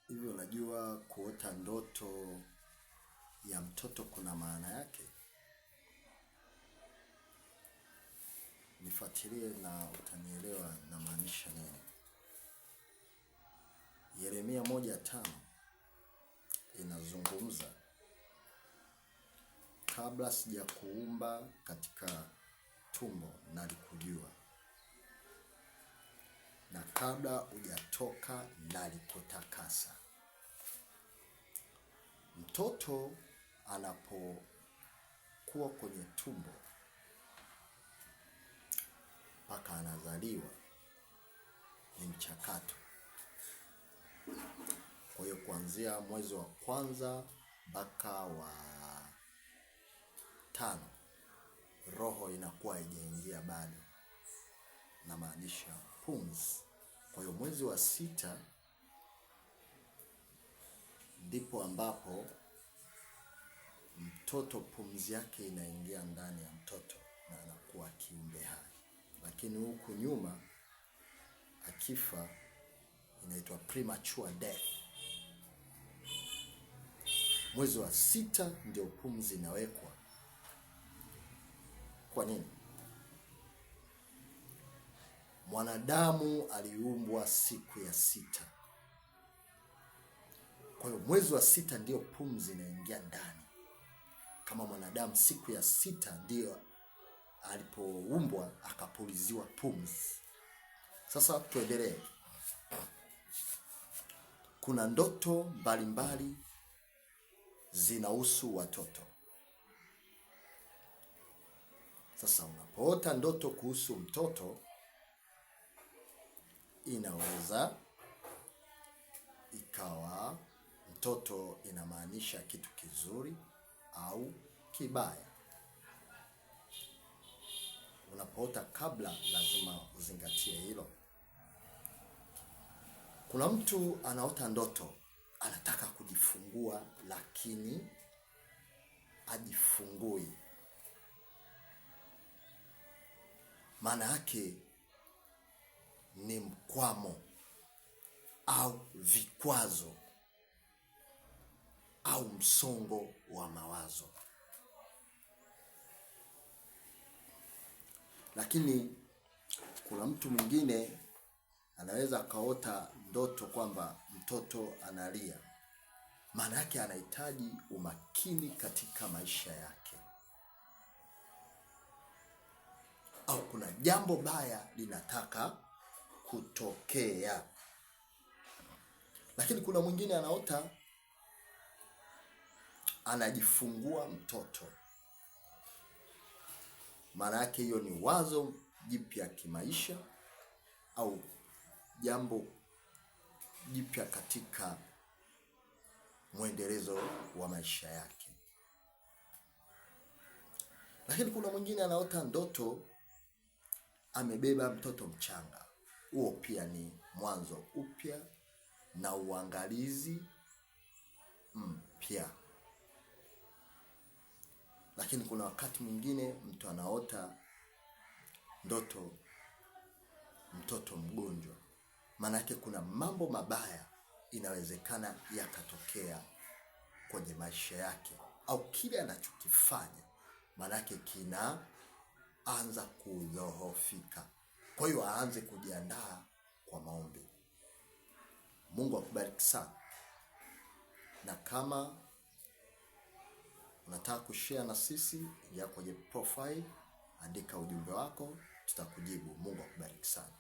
Hivi unajua kuota ndoto ya mtoto kuna maana yake? Nifuatilie na utanielewa namaanisha nini. Yeremia 1:5 inazungumza, kabla sijakuumba katika tumbo nalikujua, na kabla hujatoka nalikutakasa. Mtoto anapokuwa kwenye tumbo mpaka anazaliwa ni mchakato. Kwa hiyo kuanzia mwezi wa kwanza mpaka wa 5 roho inakuwa haijaingia bado, namaanisha pumzi. Kwa hiyo mwezi wa 6 ndipo ambapo mtoto pumzi yake inaingia ndani ya mtoto na anakuwa kiumbe hai. Lakini huku nyuma akifa inaitwa premature death. Mwezi wa 6 ndio pumzi inawekwa. Kwa nini? Mwanadamu aliumbwa siku ya 6. Kwa hiyo mwezi wa 6 ndio pumzi inaingia ndani. Kama mwanadamu siku ya 6 ndio alipoumbwa akapuliziwa pumzi. Sasa tuendelee. Kuna ndoto mbalimbali zinahusu watoto. Sasa unapoota ndoto kuhusu mtoto, inaweza ikawa mtoto inamaanisha kitu kizuri au kibaya. Unapoota kabla lazima uzingatie hilo. Kuna mtu anaota ndoto anataka kujifungua lakini hajifungui. Maana yake ni mkwamo au vikwazo au msongo wa mawazo. Lakini kuna mtu mwingine anaweza akaota ndoto kwamba mtoto analia. Maana yake anahitaji umakini katika maisha yake, au kuna jambo baya linataka kutokea. Lakini kuna mwingine anaota anajifungua mtoto. Maana yake hiyo ni wazo jipya kimaisha au jambo jipya katika mwendelezo wa maisha yake. Lakini kuna mwingine anaota ndoto amebeba mtoto mchanga. Huo pia ni mwanzo upya na uangalizi mpya. Lakini kuna wakati mwingine mtu anaota ndoto mtoto mgonjwa. Maana yake kuna mambo mabaya inawezekana yakatokea kwenye maisha yake, au kile anachokifanya maana yake kinaanza kudhoofika. Kwa hiyo aanze kujiandaa kwa maombi. Mungu akubariki sana. Na kama unataka kushare na sisi, ingia kwenye profile, andika ujumbe wako, tutakujibu. Mungu akubariki sana.